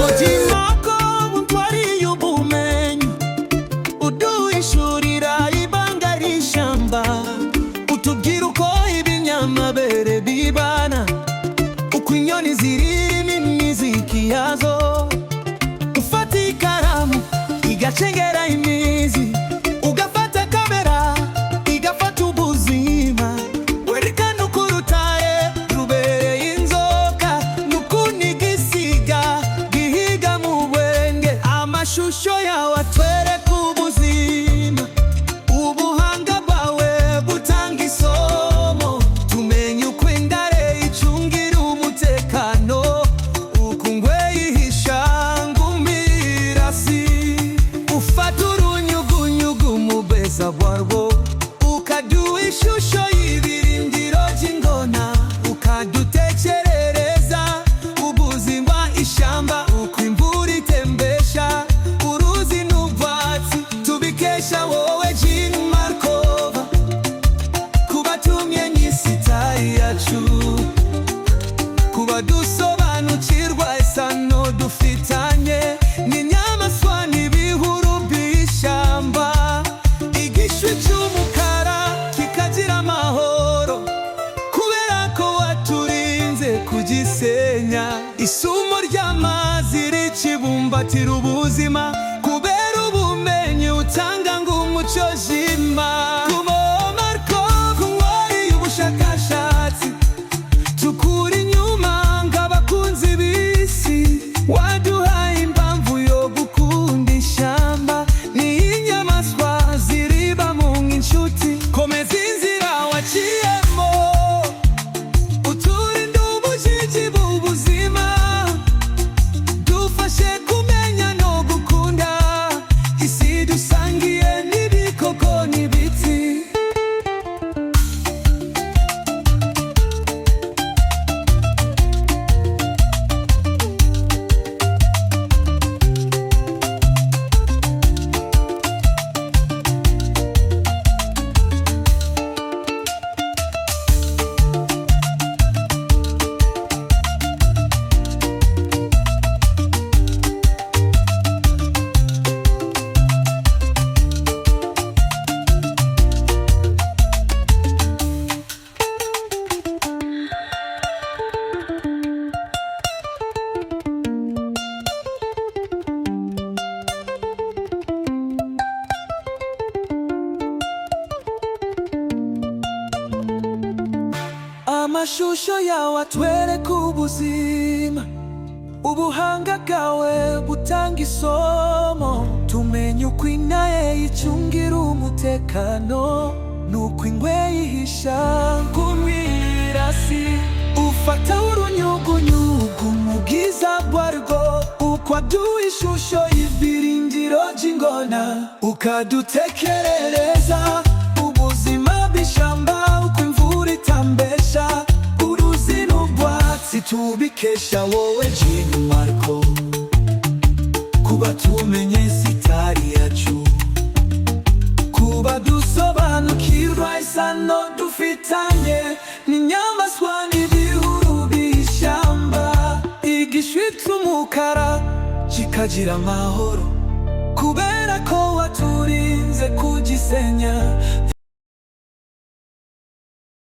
Ojimako untwariye ubumenyi, uduhishurira ibanga ry'ishyamba, utubwira uko ibinyamabere bibana, uko inyoni zirimo imiziki yazo. Ufata ikaramu igacengera imizi, ugafata kamera igafata ubuzima. Werekana uko urutare rubereye inzoka n'ukuntu igisiga gihiga mu bwenge. Amashusho yawe atwereka ubuzima, ubuhanga bwawe butanga isomo. Tumenye uko intare icungira umutekano, uko ingwe yihisha ng'umwirasi. Ufata urunyugunyugu mu bwiza bwarwo, ukaduha ishusho y'ibirindiro by'ingona, ukadutekerereza ubuzima ishyamba, uko imvura itembesha uruzi n'ubwatsi. Tubikesha wowe, Jean Markova, kuba tumenye isi yacu, kuba dusobanukirwa isano dufitanye n'inyamaswa n'ibihuru by'ishyamba. Igishwi cy'umukara kikagira amahoro kubera ko waturinze kugisenya. Isumo ry'amazi rikibumbatira ubuzima kubera ubumenyi utanga ng'umuco jima. Kubo Marco kuwariye ubushakashatsi, tukura inyuma ng'abakunzi b'isi. Waduhaye impamvu yo gukunda ishyamba n'inyamaswa ziribamo nk'inshuti. Komeza inzira waciyemo, uturinde ubujiji bw'ubuzima, dufashe kumenya no gukunda isi dusangiye n'ibikoko n'ibiti. Amashusho yawe atwereka ubuzima, ubuhanga bwawe butanga isomo. Tumenye uko intare icungira umutekano n'uko ingwe yihisha nk'umwirasi. Ufata urunyugunyugu mu bwiza bwarwo, ukaduha ishusho y'ibirindiro by'ingona, ukadutekerereza ubuzima bw'ishyamba, uko imvura itambesha uruzi n'ubwatsi. Tubikesha wowe, Jean Marco, kuba tumenye isi itari yacu, kuba dusobanukirwa isano dufitanye n'inyamaswa n'ibihuru by'ishyamba. Igishwi cy'umukara kikagira amahoro kubera ko waturinze kugisenya.